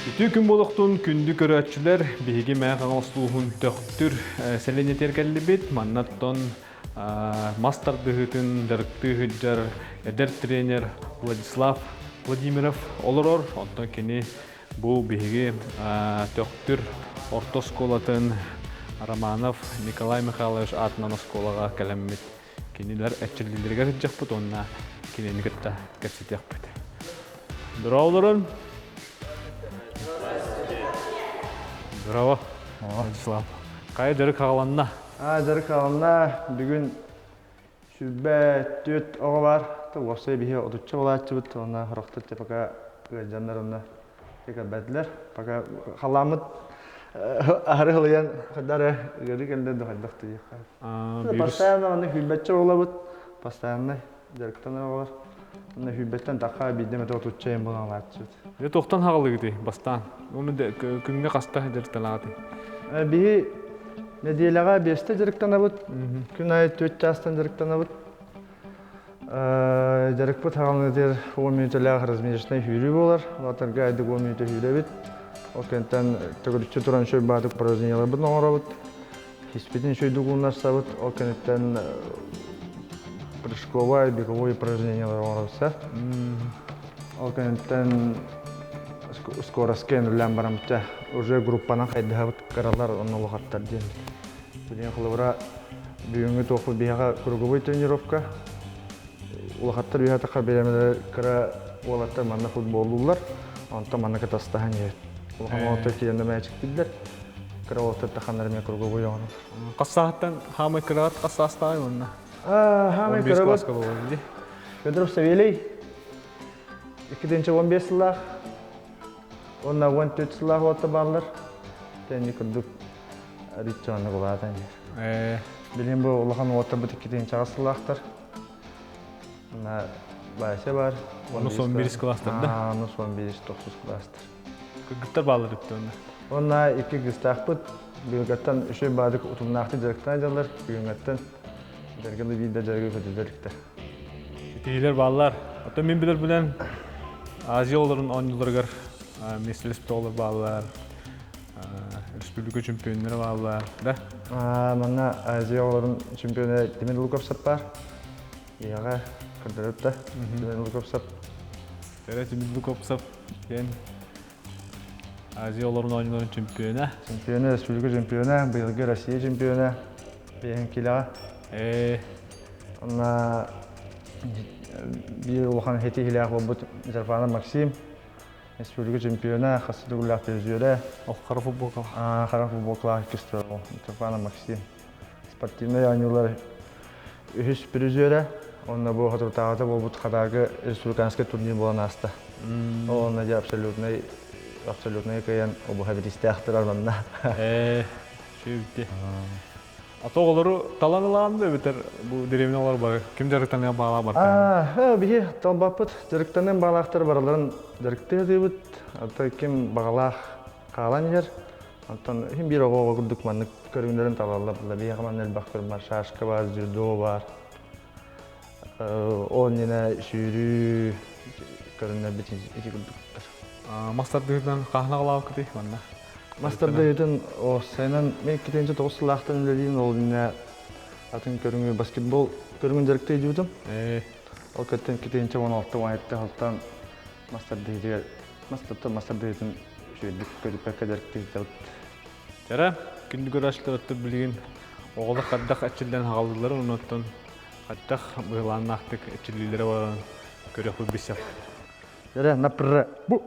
Үтүө күн буолуохтун күндү көрөөччүлэр, биһиги Мэҥэ Хаҥалас улууһун Төхтүр сэлиэнньэтигэр кэллибит. Маннаттан мас тардыһыытын дьарыктыы сылдьар эдэр тренер Владислав Владимиров олорор. Оттон кини бу биһиги Төхтүр орто оскуолатын Романов Николай Михайлович аатынан оскуолаҕа кэлэммит кинилэр эрчиллиилэригэр сылдьыахпыт уонна кинини кытта кэпсэтиэхпит. Здорово, Здорово, Владислав. Хайа дьарык хаҕаланна? Дьарык хаҕаланна. Бүгүн 24 оҕо бар. Уопсай биһи отучча буолааччыбыт. Онно сорохтор пока ыалдьаннар онно кэлбэтилэр. Пока халааммыт аһары ылыйан хадары ыарыы кэллэ да хайдах диэххэ. Постоянно аны хүлбэччэ буолабыт. Постоянно дьарыктанар оҕолор. Онно хүлбэттэн тахха биирдэ эмэтэ отучча эм буолан алааччыбыт. Дьэ туохтан хаҕалыгытый бастаан? Уну күҥҥэ хаста дьарыктанаҕытый? Биһи нэдиэлэҕэ биэстэ дьарыктанабыт. Күн аайы 4 чаастан дьарыктанабыт. Дьарыкпыт хаҕаланытыгар 10 мүнүүтэлээх разминочнай сүүрүү буолар. Улаатарга айдык 10 мүнүүтэ сүүрэбит. Ол кэнниттэн төгүрүччү туран үчүгэй баатык упражнениеларбытын оҥоробут. Испитин үчүгэйдик ууннарсабыт. Ол кэнниттэн прыжковай, беговой упражнениелар оҥоробут. Ол кэнниттэн скоростка үлэлээн бараммыт уже группанан хайдыһабыт кыралар онно улахаттар диэн. Билигин холобура бүгүҥҥү туохпут биһиэхэ круговой тренировка. Улахаттар үөһэ бириэмэлэр кыра уолаттар манна футболлууллар, онтон манна кытастаһан иһэбит. Улахан уолаттар киирэн да мээчиктииллэр, кыра уолаттар таханнар эмиэ круговой оҥороллор. Хас сааһыттан хаамай кыраҕат хас саастааҕый уонна? Хаамай 15 кырабыт класска буолар дии. Федоров Савелий 2015 сыллаах уонна 14 сыллаах уолаттар бааллар. Тэнни курдук Риччоны улаатан иһэр. Билигин бу улахан уолаттарбыт иккитинчи сыллаахтар. Вася бар. Онус 11 класстар да? Онус 11 тохсус класстар. Кыргыттар бааллар үптэ онно. Онна икки кыстаахпыт. Билгаттан үчүгэй баадык утумнаахтык дьарыктана дьаллар. Бүгүҥҥэттэн дьаргылы биирдэ дьарыгы көтүтэ Итиилэр бааллар. Оттон мин билэр Азия олорун оонньууларыгар миэстэлэспит оҕолор бааллар. Республика чемпионнара бааллар, да? Манна Азия оҕолорун чемпиона Тимир Луковцев баар. Ийэҕэ көрдөрөт да Тимир Луковцев. Тэрэ Тимир Луковцев диэн Азия оҕолорун оонньууларын чемпиона. Чемпиона, республика чемпиона, быйылгы Россия чемпиона биэһин килэҕэ. Онна биир улахан ситиһиилээх буолбут Митрофанов Максим Республика чемпиона, хас төгүллээх призерэ. Ол хара футболка. Хара футболкалаах иккис Митрофанов Максим. Спортивнай оонньуулар үһүс призерэ. Онно бу соторутааҕыта буолбут Хатаагы республиканскай турнир буолан ааста. Ол онно дьэ абсолютнай абсолютнай кыайан обуһа биристээхтэр манна. Үчүгэй. А то оҕолору талан ылаан да эбэтэр бу деревня олор бары ким дьарыктаныан баҕалаах барта? Биһи талбаппыт дьарыктаныан баҕалаахтар барыларын дьарыктыы сатыыбыт. Оттон ким баҕалаах хаалан иһэр. Оттон иһин биир оҕо оҕо курдук маннык көрүҥнэрин талаллар. Биһиэхэ манна элбэх көрүҥ бар. Шашка бар, дзюдо бар. Ол иннинэ сүүрүү көрүҥнэрбит ити курдуктар. Мас тардыһыытынан хаһан аҕалаабыккытый манна? Мас тардыһыытын уопсайынан мен 2009 сыллаахтан үлэлиим, ол иннинэ атын көрүҥү баскетбол көрүҥүн дьарыктыы илдьибитим. Ол кэттэн 2016 17 сылтан мас тардыһыытыгар мас тартан мас тардыһыытын үчүгэйдик көтүппэккэ дьарыктыы сылдьабыт. Чара, күндү көрөөччүлэр оттон билигин оҕолор хайдах эрчиллэн хааллылар, оннуттан хайдах быһылааннаахтык эрчиллиилэрэ баран көрүөхпүт билсиэхпит. Чара, напр бу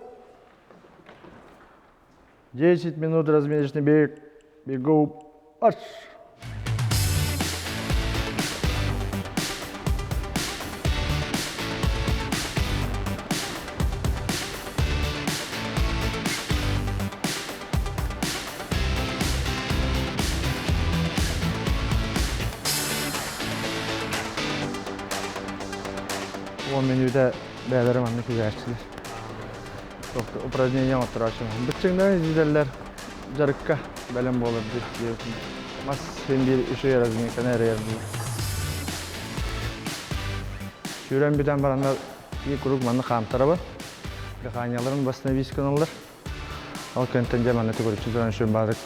10 минут разминочный бег. Бегу. Марш! 10 мүнүүтэ бэйэлэрэ маннык үгээччилэр. Упражнение оҥотторооччу. Быччыҥнарын илдьэллэр дьарыкка бэлэм буолар диэбитим. Мас син биир үчүгэй разминканы эрэйэр буолар. Сүүрэн бүтэн бараннар биир куруук манна хаамтарабын. Дыханияларын восстановить гыналлар. Ол кэнтэн дьэ манна төгүрүччү туран үчүгэй баадык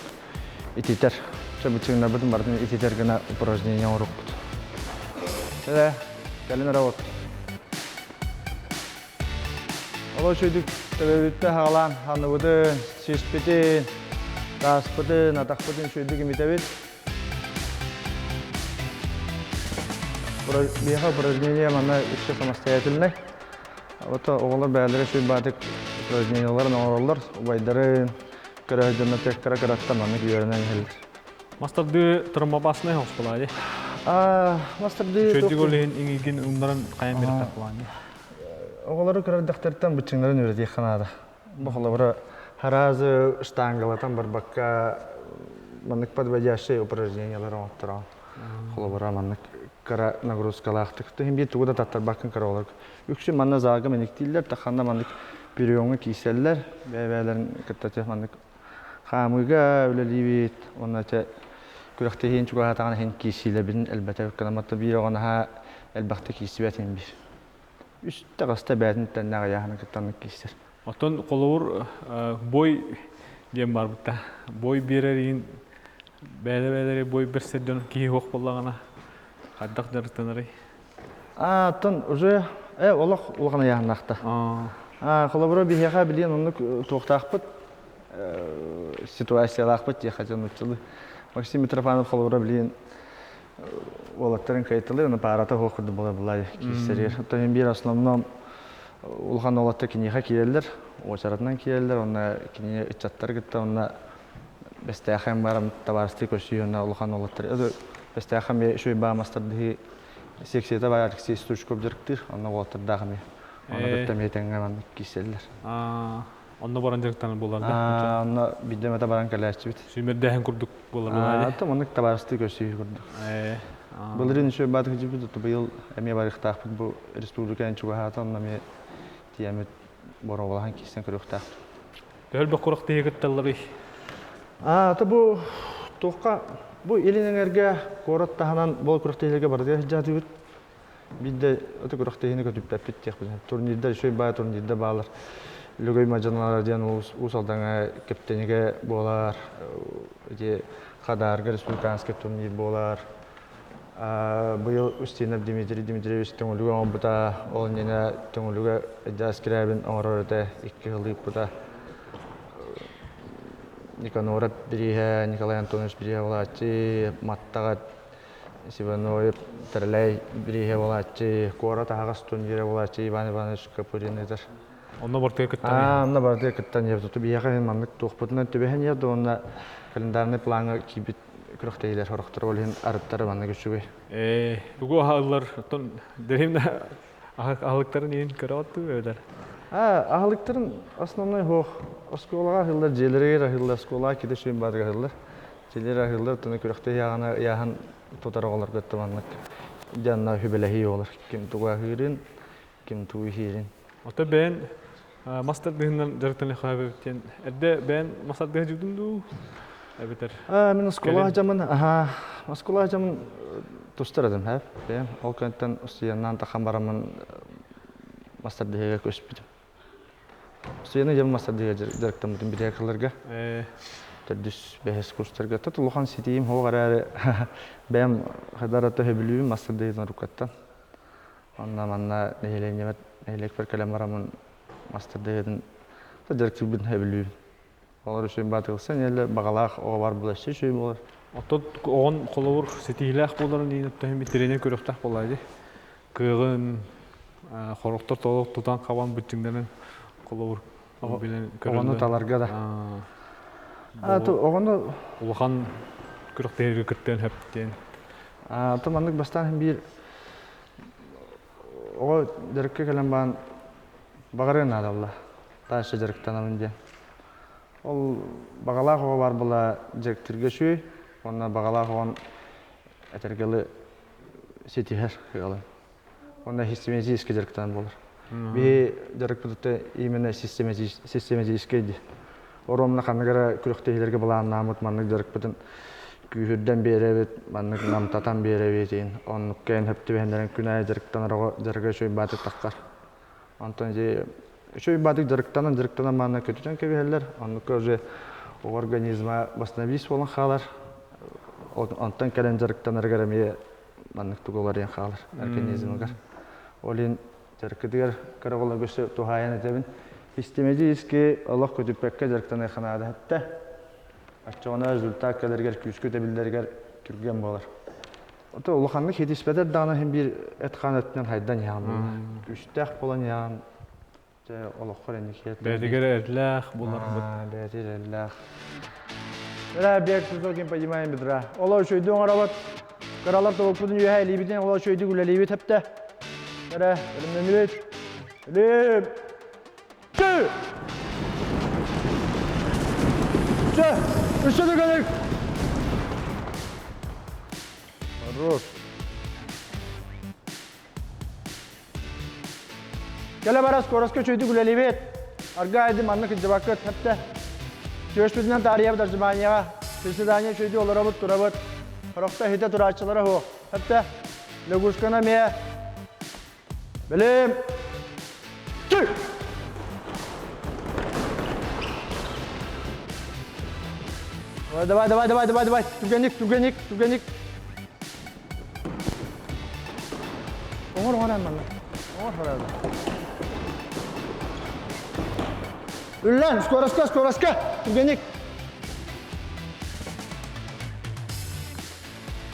ититэр. Чэ быччыҥнарбытын барытын ититэр гына упражнение оҥорукпут. Чэ, кэлин эрэ вот. Ол үчүгдүк төбөбүттэ хаалаан ханныбытын, сиспитин, тааспытын, атахпытын үчүгдүк имитэбит. Биһиэхэ упражнение манна үксэ самостоятельнай. Ото оҕолор бэйэлэрэ үчүгэй баатык упражнениеларын оҥороллор, убайдарын көрө дьонно кыра кыраттан маннык үөрэнэн иһэллэр. Мастардыы травмопасный оскуола Аа, мастардыы Үчүгэйдик ол иһин иҥигин умнаран хайан биэртэх буолаан Оҕолору көрөрдөхтөртөн быччыҥнарын үөрэтиэххэ наада. Бу холобура харазы штангалатан барбакка маннык подводящие упражнениялар оҥотторон холобура маннык кыра нагрузкалаахтык иһин биир тугу да таттарбаккын кыра оҕолор үксүн манна залга мэниктииллэр тахханна маннык приемҥа киирсэллэр бэйэ-бэйэлэрин кытта чэ маннык хаамыыга үлэлиибит уонна чэ күрэхтэһиин чугаһаатаҕына иһин киирсиилэрбитин элбэтэ кыламматта биир оҕо наһаа элбэхтэ киирсибэт иһин биир үстэ хаста бэйэтин тэннээх ыйааһыны кытта оннук киирсэр. Оттон холобур бой диэн барбыта. Бой биэрэр бэйэ-бэйэлэри бой берсер дьон киһи суох буоллаҕына хайдах дьарыктанарый? А, оттон уже олох улахан ыйааһыннаахта. А, холобура биһиэхэ билиэн оннук туохтаахпыт ситуациялаахпыт диэххэ дьон нууччалыы. Максим Митрофанов холобура билиэн уолаттарын кыайталыыр, аны паарата суох курдук буолар былай киирсэригэр. Оттон иһин биир основном улахан уолаттар киниэхэ киирэллэр, уочаратынан киирэллэр, уонна кинини ыччаттары кытта уонна Бэстээхэм барам табаарыстыы көрсүү уонна улахан уолаттар Бэстээхэм үчүгэй баа мастардыһыы секцията баар Алексей Стручков дьарыктыыр, онно уолаттардаах эмиэ. Онно кытта эмиэ тэҥҥэ маннык киирсэллэр. Онно баран дьарыктанар буолар да? Онно биирдэ эмэтэ баран кэлээччибит. Сүүмэрдээһин курдук буолар буолар Оттон оннук табаарыстыы көрсүһүү курдук. Былырыын үчүгэй баатык дьиппит, быйыл эмиэ барыахтаахпыт бу республиканан чугаһаата, онно эмиэ тиийэммит боруобалаһан киирсэн көрүөхтээхпит. Төһө элбэх курах тиһи кытталларый? А, то бу туохха бу илин эҥэргэ куорат таһынан бол күрэхтэһиилэргэ барытыгар сылдьаатыбыт. Биирдэ ото күрэхтэһиини көтүппэппит диэхпит. Турнирдар үчүгэй баай турнирдар баалар. Лөгөй мадьаналара диэн Уус Алдаҥа Кэптэнигэ буолар. Ити Хадаарга республиканский турнир буолар. Быйыл Устинов Дмитрий Дмитриевич Төҥүлүгэ оҥорбута. Ол иннинэ Төҥүлүгэ Эдьээс Кирээбин оҥорор этэ. Икки сыл ыыппыта. Никаноров бирииһэ, Николай Антонович бирииһэ буолааччы, Маттаҕа Сиваноев Тэрэлэй бирииһэ буолааччы, куорат аһаҕас турнира буолааччы Иван Иванович Копырин ыытар. Онно бартыга кыттан Аа, онно бартыга кыттан иһэбит. Биһиэхэ маннык туохпутунан түбэһэн иһэр да уонна календарный плаҥҥа киирбит күрэхтэһиилэр сорохторо ол иһин арыттара маннык үчүгэй. Ээ, тугу аһаллар, оттон дэрим да аһылыктарын иһин көрөҕүт дуу эбэтэр? Аа, аһылыктарын основной суох. Оскуолаҕа аһыыллар, дьиэлэригэр аһыыллар, оскуолаҕа киирэ сүөм баатыгар аһыыллар. Дьиэлэр аһыыллар, оттон күрэхтэһии ыйааҕына ыйааһын тутар оҕолорго өттө маннык дьанна сүбэлэһии буолар. Ким тугу аһыырын, ким тугу иһиирин. Оттон бэйэн мас тардыһынан дьарыктаныахха эбит диэн эрдэ бэйэн мас тардыһа дьудун дуу эбэтэр Аа, мин оскуола дьамын, аха, оскуола дьамын тустар этим, һэ. Бэйэм ол кэнниттэн устуйаннаан тахан бараммын мас тардыһыыга көспүтүм. Устуйаны дьам мас тардыһыыга дьарыктаммытым бириэкаларга. Төрдүс, бэһис курстарга. Тут улахан ситиим суох эрээри бэйэм хайдах эрэ төһөбүлүүбүн мас тардыһыытын уруккаттан. Онно манна нэһилиэнньэбэр нэһилиэкпэр кэлэн бараммын мас тардыһыытын дьарыктыырбын сөбүлүүбүн. Олор үчүгэй баатылсан иһэллэр, баҕалаах оҕо бар буолар, үчүгэй буолар. Оттон оҕон холобур ситиһиилээх буоларын иһин оттон тренер көрүөхтээх буоллаа дии. Кыаҕын хорохтор толук тутан хабан быччыҥнарын холобур билэн Оҕону таларга да. А то оҕону улахан күрэхтэһиигэ кыттыан сөп диэн. А то маннык бастаан биир оҕо дьарыкка кэлэн баан баҕарыан наадалла. Дальше дьарыктанабын диэн. Ол баҕалаах оҕо баар була дьарыктыырга үчүгэй уонна баҕалаах оҕон этэргэлы ситиһэр кыаҕын. Уонна систематически дьарыктанан буолар. Биһи дьарыкпытыттан именно систематический дии. Оромна ханнык эрэ күрэхтэһиилэргэ былааннааммыт маннык дьарыкпытын күүһүрдэн биэрэбит, маннык намтатан биэрэбит иин. Оннук кээн хөп түбэһиннэрэн күн аайы дьарыктанар оҕо дьарыга үчүгэй баатык тахсар. Онтон ити Үчүгэй баатык дьарыктанан дьарыктанан маана көтүтэн кэбиһэллэр. Оннукка уже оҕо организма восстановись буолан хаалар. Онтон кэлэн дьарыктанарыгар эмиэ маннык тугу уларыйан хаалар организмыгар. Ол иһин дьарыккытыгар кыра оҕолорго өссө туһаайан этэбин. Истимэдьиискэ олох көтүппэккэ дьарыктаныахха наада эттэ. Оччоҕуна результат кэлэригэр күүскэ тэбиллэригэр түргэн буолар. Ото улаханнык хитиспэтэр даҕаны иһин биир эт-хаан өттүнэн хайдан иһэҕин буолла. Күүстээх буолан иһэҕин дьэ олоххор инники Бэйэтигэр эрэллээх буларбыт. Бэйэтигэр эрэллээх. Бра бег с высоким поднимаем бедра. Оло үчүйдү оҥоробут. Кыралар тобукпутун үөһэ илиибитин оло үчүйдүк үлэлиибит хэптэ. Бра, өлүмнэнибит. Илиим. Чү! Чэ, үсэ да Хорош. Кэлэ бара скоростка чөйдүк үлэлиибит. Арга айдым маннык кырдьыбаккыт хэптэ. Түөспүтүнэн таарыйабыт отжиманияҕа. Приседание чөйдү олоробут, турабыт. Хорохто иһитэ турааччылара суох. Хэптэ. Лягушканы эмиэ Билим! Чүй! Давай, давай, давай, давай, давай, давай. Түргэнник, түргэнник, түргэнник. Оҥор, оҥор манна. Оҥор, оҥор. Үллэн, скоростка, скоростка. Түргэнник.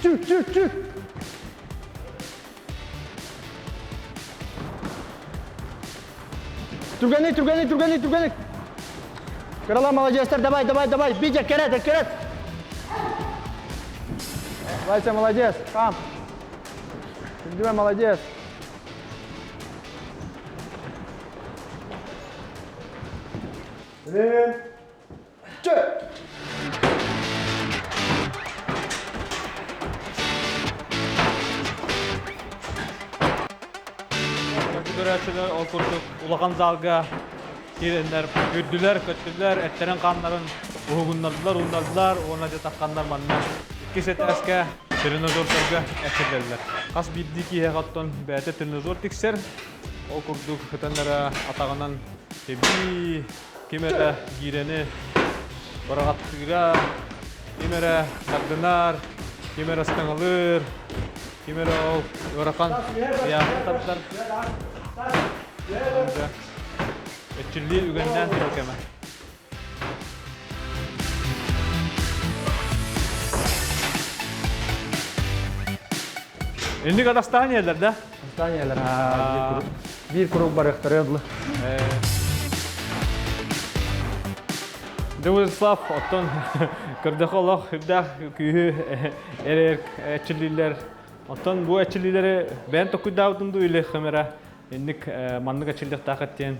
Чүк, чүк, чүк. Түргэнник, түргэнник, түргэнник, түргэнник. Кырала молодецтар, давай, давай, давай, бить, керет, керет. Вася, молодец, там. Күндүмэ, молодец. Блин. Көрөөччүлэр ол курдук улахан залга киирэннэр үрдүлэр, көттүлэр, эттэрин хааннарын уһугуннардылар, ууннардылар уонна дьэ тахханнар манна иккис этээскэ тренажердарга эрчиллэллэр. Хас биирдии киһиэхэ оттон бэйэтэ тренажер тиксэр. Ол курдук ытан эрэ атаҕынан тэбии, Ким эрэ гиирэни быраҕаттыыра, ким эрэ тардынар, ким эрэ ыстаҥалыыр, ким эрэ ол ыарахан ыйааһын тардар. Өччүллүү үгэннээн турар кэмэ. Инник атастаан иһэллэр да? Атастаан иһэллэр. Биир куруук барыахтара дылы. Владислав, оттон көрдөхө олох үрдээх күүһү эрэр эрчиллиилэр. Оттон бу эрчиллиилэри бэйэн токуйдаабытын дуу или хэмэрэ инник маннык эрчиллиэхтээх диэн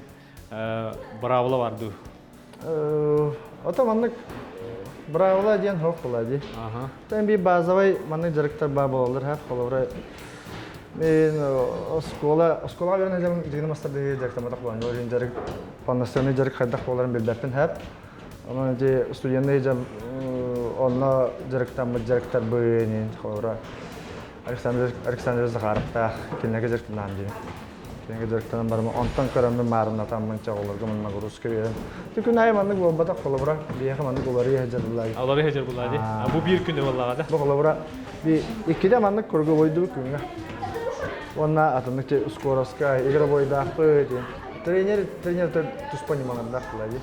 быраабыла бар дуу? Ото маннык быраабыла диэн суох буолаа дии. Тэн биир базовай маннык дьарыктар баар буолаллар һэ. Холобура мен оскуола оскуолаҕа үөрэнэ сылдьан дьигини мастардыы дьарыктамматах буолан ол иһин дьарык полноценный дьарык хайдах буоларын билбэппин һэп. Онон ити студенныы дьон онно дьарыктаммыт дьарыктарбын холобура Александр Александр Захаровтаах кинилэргэ дьарыктанаан диэн. Кинигэ дьарыктанан барым онтон көрөммүн маарынатаммын чоҕолорго манна нагрузка биэрэн. Ти күн аайы маннык буолбатах холобура биһиэхэ маннык уларыйа сылдьар буллаа. Уларыйа сылдьар буллаа дии. Бу биир күнү буоллаҕа да. Бу холобура би иккитэ маннык круговойдубут күҥҥэ. Уонна атыннык те скоростка игровойдаахпыт. Тренер тренер туспа ньымалардаах буолла дии.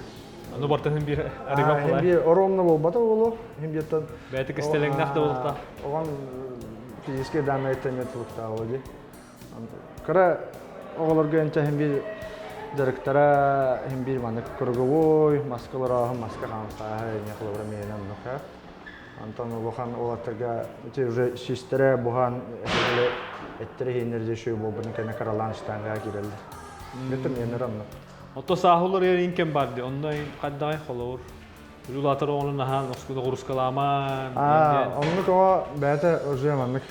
Аны бартыһын биир арыйбат буолла. Биир оромно буолбата буолуо. Хим бииртэн Бэйэтэ кистэлэҥнээх да буолуохтаах. Оҕон физическэй даннайтан эмиэ тулуктаах буолуо дии. Кыра оҕолорго инчэ иһин биир дьарыктара иһин биир маннык круговой, маска олорооһун, маска хаамсааһы эмиэ холобура миэнэ оннук Онтон улахан уолаттарга ити уже систэрэ буһан эттэрэ иһиннэр дьэ үчүгэй буолбутун кэннэ кыралаан штангаҕа киирэллэр. Бүтүн миэннэр оннук. Ото сааһылар иин кэм бар дии. Онно хайдаҕай холобур. Улаатар оҕону наһаан ноҕурускалаамаан. Оннук оҕо бэйэтэ уже маннык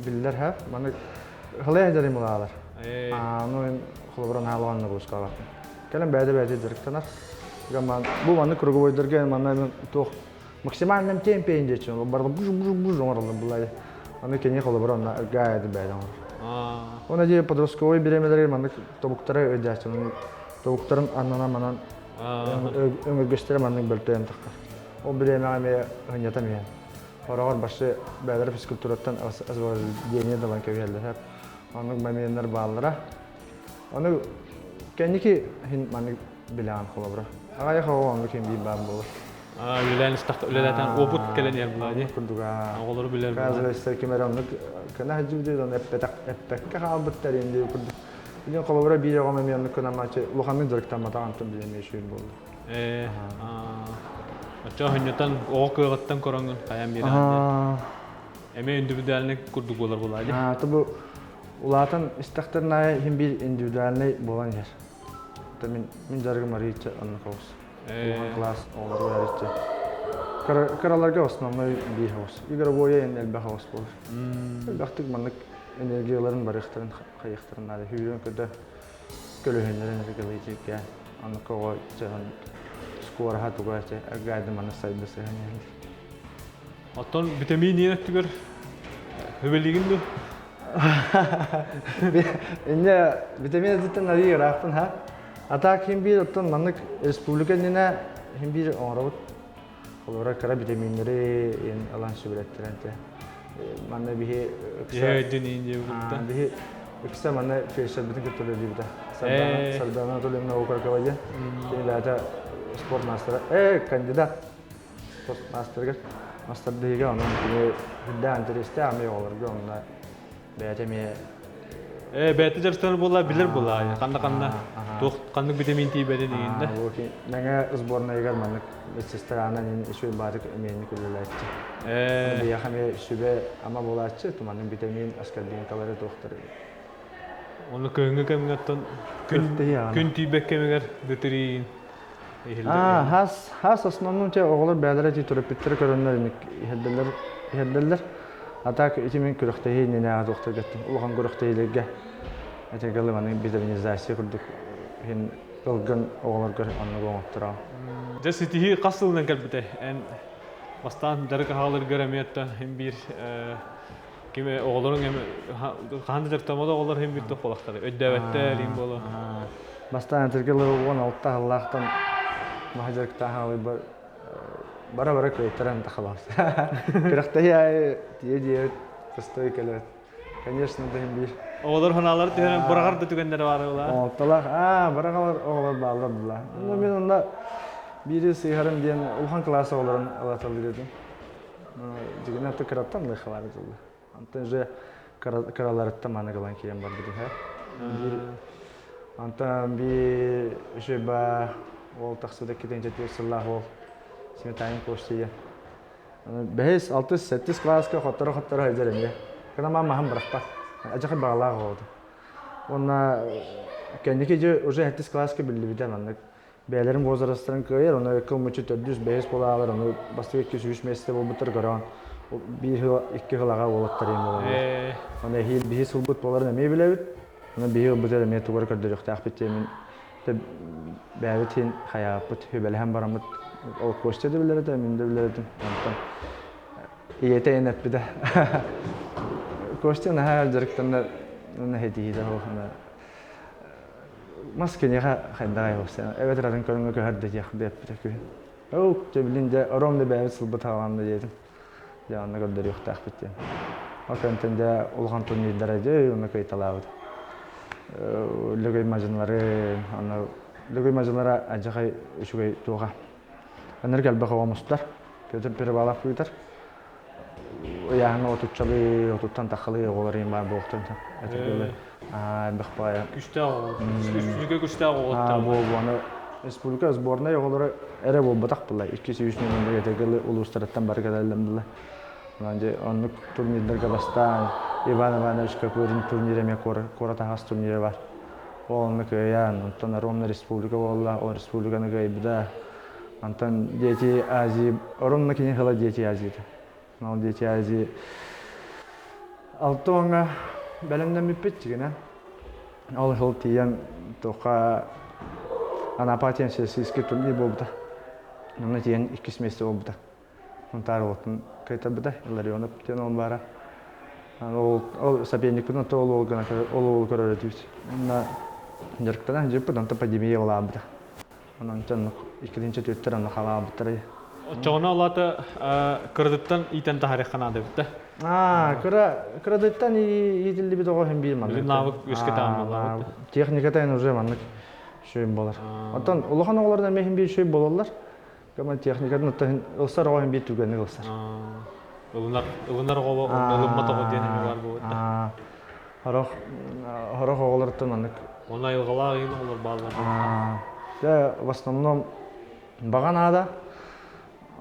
биллэр һэ. Маннык халыйа дьарым улаалар. Ну холобура наһаа нагрузкалаатын. Кэлэн бэйэтэ бэйэтэ дьарыктанар. Бу маннык круговойдарга манна туох максимальном темпе диэччи барда буж буж буж оҥороллор булай. Аны кини холобура онно ыргаа бэйэтэ оҥорор. Оны дии подростковый бириэмэлэри маннык тобуктары өйдөөччү. Тобуктарым аннана манан өҥүргэстэрэ маннык бөлтөйөн таххар. Ол бириэмэҕэ эмиэ ынньатам иһэн. Хороҕор башы бэйэлэрэ физкультураттан освобождение далан кэбиһэллэр. Оннук моменнар бааллара. Ону кэнники иһин маннык билэҕин холобура. Аҕайах оҕо оннук иһин биир баар буолар. Үлэлээн истэх үлэлэтэн опыт кэлэн иһэр буолаа дии. Курдуга. Оҕолору билэр буолаа. Оказывается, ким эрэ оннук кына сылдьыбыт ону эппэтэх эппэккэ хаалбыттар инди курдук. Билин холобура биир оҕом эмиэ оннук кынамааччы улаханнык дьарыктамматах антон билэн эмиэ үчүгэй буолла. Ээ, оччо хонньотон оҕо кыаҕыттан көрөҥүн хайан биэрэҕин Эмиэ индивидуальный курдук буолар буолаа дии. То бу улаатан истэхтэрин аайы иһин биир индивидуальный буолан иһэр. То мин мин дьарыгым арыйча оннук оҕус. Улахан класс оҕолору арыйча. Кыраларга основной биир оҕус. Игровое эн элбэх оҕус буолар. Элбэхтик маннык энергияларын барыахтарын хайыахтарын наада. Сүүрэн көтө көлөһүннэрин ытыгылыйчыкка оннук оҕо чаһын скороһа туга чэ агайды маны сайда сыһан иһэн. Оттон витамин иэн өттүгэр хөбөлигин ду? Инне витамин өттүттэн арыы ыраахпын ха. А так хим биир оттон маннык республика иннинэ хим биир оҥоробут. Холобура кыра витаминнэри ин ылан сүбэлэттэрэн те. Манна биһи ыкса биһи ыкса манна фельдшербитин кытта үлэлиибитэ. Сардана Сардана Анатольевна Окорокова диэн. Кини бэйэтэ спорт маастара. Э, кандидат спорт маастарыгар мастардыыга онон кини үрдээх интэриэстээх эмиэ оҕолорго онно бэйэтэ эмиэ Э, бэйэтэ дьарыктанар буолла, билэр буолла. Ханна-ханна туох ханнык витамин тиийбэтин иһиннэ. Мэҥэ сборнайыгар маннык медсестранан ин үчүгэй баатык эмиэнник үлэлээччи. Биһиэхэ эмиэ сүбэ ама буолааччы, туманнык витамин, аскорбинкалары туохтары. Оны кыһыҥҥы кэмҥэ оттон күн күн тиийбэт кэмигэр дытырыйын Аа, хас хас основном те оҕолор бэйэлэрэ ити төрөппүттэрэ көрөннөр инник иһэрдэллэр иһэрдэллэр. А так ити мин күрэхтэһии иннинээҕи туохтарга эттим. Улахан күрэхтэһиилэргэ этэргэ маннык витаминизация курдук иһин ылгын оҕолорго оннук оҥоттороо. Дьэ ситиһии хас сылынан кэлбитэ? Эн бастаан дьарык аһааларгар эмиэ иһин биир ким оҕолоруҥ хаһан да дьарыктаммат оҕолор иһин биир туох буолахтар өйдөөбөттөр иһин буолуо. Бастаан этэргэ 16 сыллаахтан маһа дьарыктаах аҕалыйбар бара-бара кыайтаран тахалаас. Күрэхтэһии аайы тиийэ диэбит, тостой кэлэбит. Конечно, да иһин биир. Оҕолор санаалары түһэрэн быраҕар да түгэннэрэ баар буолаа. Оттолах, аа, быраҕалар оҕолор бааллар була. Ну, мин онно биири сыыһарым диэн улахан кылаас оҕолорун ылаталыыр этим. Дьигинэ аты кыраттан лыхалаары дылы. Антон же кыраларыттан маны ылан киирэн барбыт үһэ. Биир Антон биир үчүгэй ол тахсыбыта 2004 сыллаах уол Сметанин Костя Бэһис, алтыс, сэттис кылааска хотторо-хотторо сылдьар эмиэ. Кына маам маһын бырахпат. Адьахай баҕалаах оҕото. Уонна кэнники дьэ уже сэттис кылааска биллибитэ маннык бэйэлэрин возрастарын кыайар, ону кыл-мучу төрдүс, бэһис буолаалар, ону бастакы иккис, үһүс миэстэ буолбуттар көрөҕүн. Биир сыл, икки сыл аҕа уолаттар им буолаллар. Ону эһиил биһи сылбыт буоларын эмиэ билэбит. Ону биһи ылбытыгар эмиэ тугу эрэ көрдөрүөхтээхпит диэмин бэйэбит иһин хайааппыт, сүбэлэһэн бараммыт ол Костя да билэр этэ, мин да билэр этим. Онтон ийэтэ ийэн эппитэ. Костя наһаа дьарыктанар этиһиитэ суох мас киниэхэ хайдаҕай айылсыан эбэтэр атын көрүҥҥэ көһөр да диэх диэппитэ күһүн. Оо, дьэ билин дьэ ором да бэйэбит сылбыт хаалан да диэтим. Дьэ онно көрдөрүөхтээхпит диэн. Ол кэнтэн дьэ улахан турнирдара дьэ онно кыайталаабыт. Лөгөй мадьынлары, аны Лөгөй мадьынлара адьахай үчүгэй туоха. Анар элбэх оҕо мустар. Петр Перевалов ыытар. Ыйааһыҥҥа отуччалыы, отуттан таххалыы оҕолор иһин баар буолуохтарын сөп. Этэргэ элбэх баайа. Күстээх оҕо. Республика күстээх оҕоттор. Буолбу аны республика сборнай оҕолоро эрэ буолбатах буолла. 200 миллион этэргэ улуустарыттан бары кэлэллэр буолла. Онон дьэ оннук турнирдарга бастаан Иван Иванович Копырин турнира эмиэ куорат аһаҕас турнира бар. Ол онно кыайан, онтон ровно республика буолла, ол республиканы кыайбыта. Онтон Дети Азии, ровно кини сыла Дети Азии. Ол Дети Азии алта уоҥҥа бэлэмнэммиппит чигинэ. Ол сыл тиийэн туохха Анапа диэн всероссийский турнир буолбута. Онно тиийэн иккис миэстэ буолбута. Сунтаар уолтун кыайтарбыта. Илларионов диэн ол баара. Ол, ол соперникпын ол уол гына ол уолу көрөр этибит. Онно Дьарыктанан дьыппыт, онто пандемия улаабыта. Онон иккитинчи түөттэр онно халаабыттарай. Оччоҕуна олата кыратыттан иитэн таһаарыахха наада эбит да? Аа, кыра кыратыттан иитиллибит оҕо иһин биир маннык. Билин навык үөскэтэ буоллаҕыт. Техниката эн уже маннык шөй болар. Оттон улахан оҕолордон эмиэ иһин биир шөй болаллар. Кама техникатын оттон ылсар оҕо иһин биир түгэнник ылсар. Ылынар ылынар оҕо ылыммат оҕо диэн эмиэ баар буолбут да. Хорох хорох оҕолортон маннык. Оны айылҕалаах иһин оҕолор бааллар. Дьэ, в основном баҕа наада.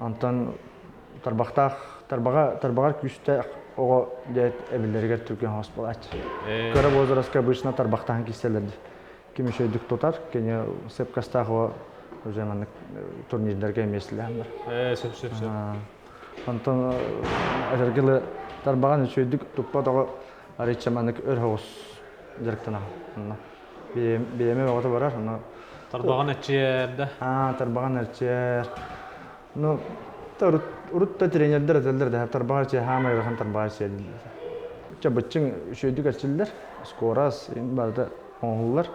Онтон тарбахтаах тарбаҕа тарбаҕар күүстээх оҕо диэт эбиллэригэр түргэн хос буолааччы. Кыра возрастка обычно тарбахтаан киирсэллэр дии. Ким үчүгэйдик тутар, кини сыпкастаах оҕо уже маннык турнирдарга эмиэсилээн бар. Сөп сөп сөп. Онтон этэргэ тарбаҕын үчүгэйдик туппат оҕо арыйча маннык өр соҕус дьарыктанаҕын. Бириэмэ бөҕөтө барар, ону Тарбаҕын эрчийэр да? Аа, тарбаҕын эрчийэр. Ну, урут, урут да тренердэр этэллэр да, тарбаҕа эрчийэр, хаамай ыарахан тарбаҕа эрчийэр дииллэр. Чэ, быччыҥ үчүгэйдик эрчиллэр, скорас, барыта оҥоһуллар.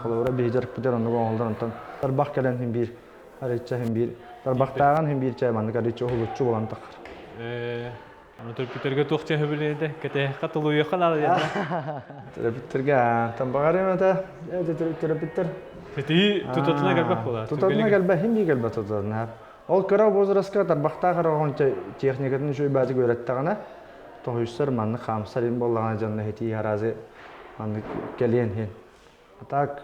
Холобура, биһи дьарыкпытыгар оннук оҥоһуллар, онтон тарбах кэлэн иһин биир, арыйча иһин биир, тарбахтааҕын иһин биир чэй маннык арыйча уһулуччу буолан таххар. Аны төрөппүттэргэ туох дьэ сөбүлээтэ? Кэтэһиэххэ, тулуйуохха наада диэн. Төрөппүттэргэ антан баҕарыам этэ. Төрөппүттэр. Ситии тутатына кэлбэх буолар. Тутатына кэлбэх, хим бии кэлбэх тутатына. Ол кыра возрастка тарбахтаах эрэ техникатын үчүгэй баатык үөрэттэҕинэ, тоһуйсар маннык хаамсар им буоллаҕына дьонно хитии аразы маннык кэлиэн иһин. А так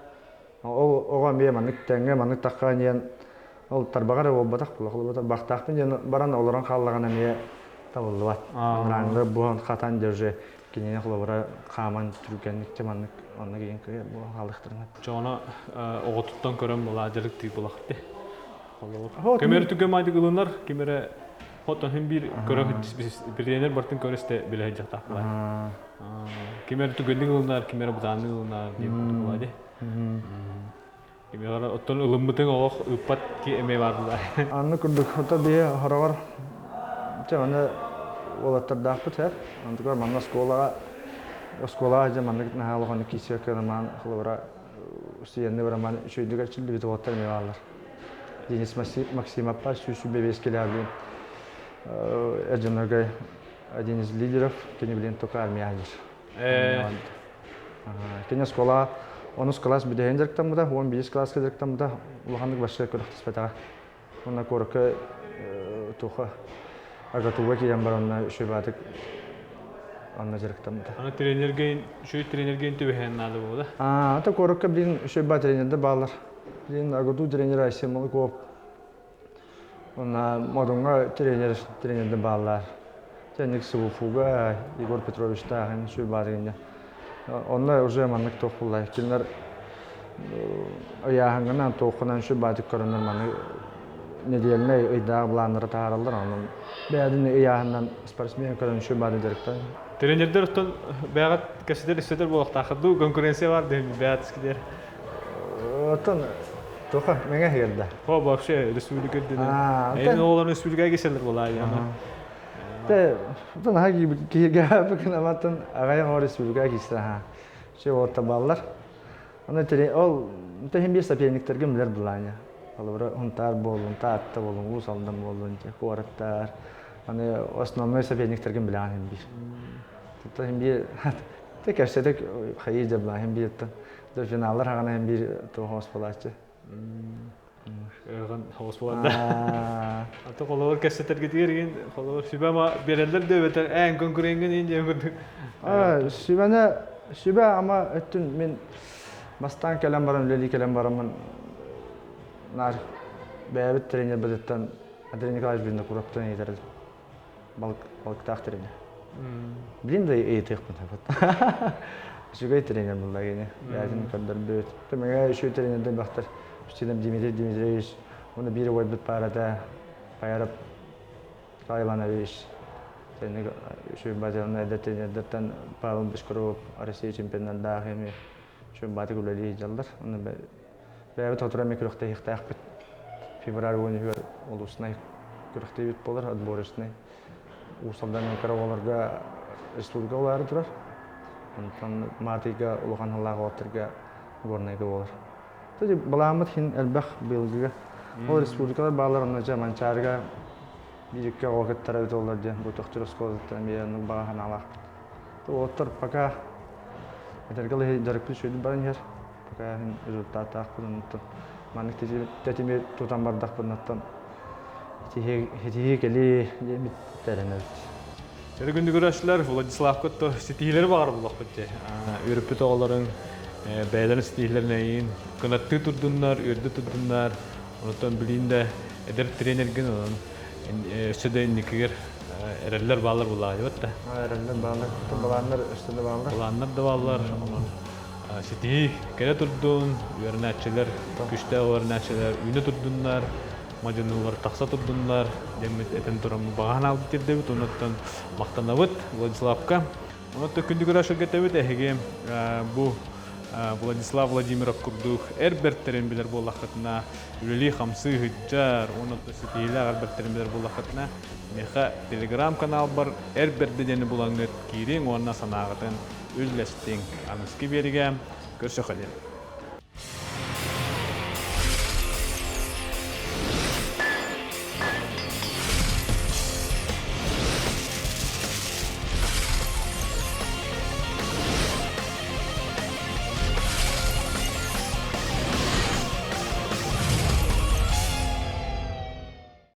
ол оҕо эмиэ маннык тэҥҥэ маннык тахха диэн ол тарбаҕар эрэ буолбатах буолла. Тарбахтаахпын диэн баран олорон хааллаҕына эмиэ табыллыбат. Рангы буһан хатан держи кинини холобура хааман түргэнник маннык онно киин кыайар буолан хаалыахтарына. Чоҕоно оҕотуттан көрөн була дьарыктыы булахты. Кемер түгэн майдык ылынар, ким эрэ хотон хин биир көрө тренер бартын көрөстө билэ дьахтаахпылар. Ким эрэ түгэнник ылынар, ким эрэ бытааннык ылынар диэн курдук буолаа дии. Кимиэхэ оттон ылыммытыҥ олох ыыппат ки эмиэ баар буолаа. Анны курдук, ото биһи хороҕор чэ аны уолаттардаахпыт эр. Онтугар манна оскуолаҕа оскуолаҕа дьэ маннык наһаа улаханнык киирсибэккэ роман холобура студенныы роман үчүгэйдик эрчиллибит уолаттар эмиэ бааллар. Денис Максимовпа 125 килоблин эр дьоннорго один из лидеров, кини билин только армия диир. Кини оскуола онус класс бүтэһин дьарыктаммыта, 11 класска дьарыктаммыта, улаханнык вообще күрэхтэспэтэҕэ. Уонна куоракка туха АГАТУга киирэн баран онно үчүгэй онно дьарыктаммыта. Аны тренергэ үчүгэй тренергэ түбэһэн наада буолла. Аа, ата куоракка билин үчүгэй тренердэр бааллар. Билин АГАТУ тренера Айсен Малыков Уонна Модуҥҥа тренер тренердэр бааллар. Тенник СВФУга Егор Петровичтаах сүр баар инньэ. Онно уже маннык туох буллай. Кинилэр ыйааһыҥҥынан туоххунан сүр баатык көрөннөр маны недельнай ыйдаах былааннары таһаараллар. Онон бэйэтин ыйааһынынан спортсмен көрөн сүр бааты дьарыктан. Тренердэр оттон бэйэҕит кэситэр истэтэр буолуохтааххыт дуу конкуренция бар диэн бэйэҕит искитэр. Оттон туха мэҥэ иһигэр О, вообще республика үрдүнэн. Эйин оҕолорун республикаға киселер буолаа яна. Те, тон аха киһигэ бүгүн аматын аҕайах оҕо республикаға киирсэ аха. Все вот баллар. Аны тери ол тэһин биир соперниктерге билэр быланя. Холобура Хунтаар буоллун, Таатта буоллун, Уус Алдан буоллун, куораттар. Аны основной соперниктерге билэҕин хин биир. Тутта хин биир те кэпсэтик хайыы дьабла хин биир До финаллар хаҕана хин биир туох буолааччы. Ыахан хоҕус буолар да. Аты холобур кэпсэтэргитигэр игин холобур сүбэ ама биэрэллэр да эбэтэр ээн конкуренҥын иин диэн курдук. Сүбэне сүбэ ама өттүн мин бастаан кэлэн баран үлэлии кэлэн бараммын наар бэйэбит тренербититтэн Андрей Николаевич Винокуровтан ыйытар балыктаах тренер. Билин да ыйытыахпын сөп. Үчүгэй тренер буолла кини. Бэйэтин көрдөрбүт. Төмөҥө үчүгэй тренердэр бахтар. Үчүгэй Дмитрий Дмитриевич уонна биир убайбыт баар этэ. Пайаров Николай Иванович. Үчүгэй базалана эдэр тренердэртэн Павел Бочкарев Россия чемпионнардаах эми үчүгэй баатык үлэлии сылдьаллар. Онно бэйэбит сотору эмиэ күрэхтэһиэхтээхпит. Февраль уон үһүгэр улуснай күрэхтэһиибит буолар, отборочнай. Уус Алдан кыра оҕолорго республика улаары турар. Онтон Маатыйга улахан сыллаах уолаттарга Горнайга буолар. Тоди балааммыт хин элбэх быйылгыга. Ол республикалар баалар онно дьэ Манчаарыга биирикке оҕо кыттара эбит диэн бу Төхтүр оскуолатыттан эмиэ оннук баҕа санаалаахпыт. Уолаттар пока этэргэ дылы дьарыкпыт үчүгэйдик баран иһэр. Пока иһин результаттаахпын онтон маннык тэтими тутан бардахпынаттан ситиһии кэлии диэммит эрэнэбит. Чөрө күндү көрөөччүлэр, Владиславка то ситиһиилэри баҕар буллахпыт дии. Үөрүппүт оҕолорун бэйэлэрин ситиһиилэрин эйиин кынаттыы турдуннар, үөрдэ турдуннар. Онтон билиин да эдэр тренерген онон өссө да инникигэр эрэллэр бааллар булаайыбат да. Эрэллэр бааллар, балааннар өссө да бааллар. Балааннар да бааллар. Онон ситиһии кэлэ турдун, үөрэнээччилэр, күстээх үөрэнээччилэр үүнэ турдуннар, мадьыныылар тахса турдуннар диэммит этэн туран баҕа санаабыт тиэрдэбит. Онуттан махтанабыт Владиславка. Онуттан күндү көрөөччүлэргэ эһиги бу Владислав Владимиров курдук эр бэртэрин билэр буоллаххытына, үлэлии-хамсыы сылдьар уонна ситиһиилээх эр бэртэрин билэр буоллаххытына, миэхэ телеграм-каналбар эр бэрдэ диэни булаҥҥыт киириҥ уонна санааҕытын үллэстиҥ. Аныгыскы биэригэ көрсөхө диэн.